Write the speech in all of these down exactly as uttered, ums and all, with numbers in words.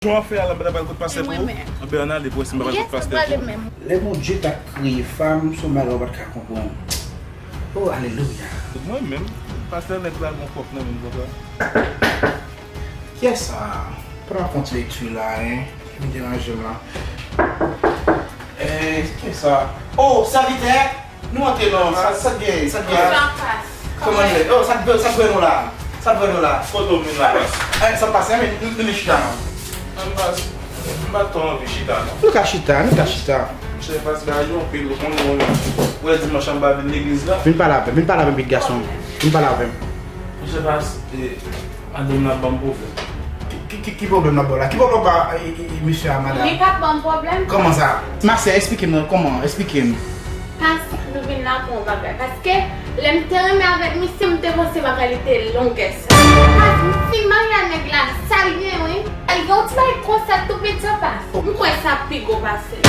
Jan w ap fè a la, m pa ta pral kot pastè pou ou? Anben, ann ale pou wè si m pa pral kot pastè pou ou. Lè Bondye t ap kreye fanm, se yon bagay ou pa t ka konprann. Oh, alelouya. Mwen menm, pastè nèg la gon kòk nan men m konsa. Kiyès sa? Pandan m ap fè yon ti lekti la, hein. Ki vin deranje m la. Eh, kiyès sa? Oh, sèvitè! Nou antre non, sa, sa k gen, sa k gen? Sa k pase? Kòman nou ye? Oh, sa k, sa k vre nou la? Sa k vre nou la? Kote w vin la, pas? Eh, sa k pase, men nou, nou vin chita non. Mwen pas, mwen pa twò anvi chita non. Nou ka chita, nou ka chita. Monchè, pas bagay yo anpil, ou konnen mwen menm. Ou wè dimanch an m pa vin legliz la. Vin pale avè m, vin pale avè m, pitit gason. Vin pale avè m. Monchè, pas, eh, madanm nan ap ban m pwoblèm. Ki, ki, ki, ki pwoblèm nan bò la? Ki pwoblèm ba, e, e, e, mesye a, madanm? Li pa t ban m pwoblèm. Kòman sa? Ma sè, eksplike m non, kòman? Eksplike m. Pas, nou vin la pou yon bagay. Paske, lè m te renmen avèk misye, m te panse bagay li te longès. Pas, m fin marye a nèg la, sa l gen, wi. Li gen yon ti bagay konsa tou piti, Pas. M kwè sa pi gwo pase.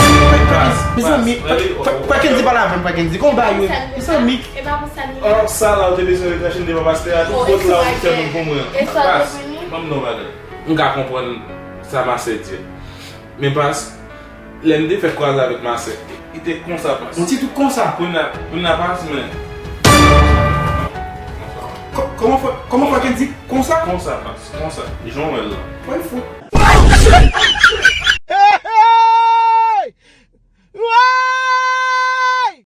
Pas, mezanmi, pas, Kendy pale avè m, pa Kendy. Gon bagay, wi. Mezanmi. E pa pou sa, non. Oh, sa la, ou te bezwen retranche devan pastè a, tout bòt la, ou te fè moun pou mwen. Pas, ban m non bagay. M ka konprann sa Masè di. Men pas, lè m te fèk kwaze avèk Masè, li te konsa pas. Yon ti tout konsa. Kounye a, kounye a pas, men. Kò-, kòman fè, kòman fè Kendy konsa? Konsa pas, konsa. Jan w wè l la. Wè l fou.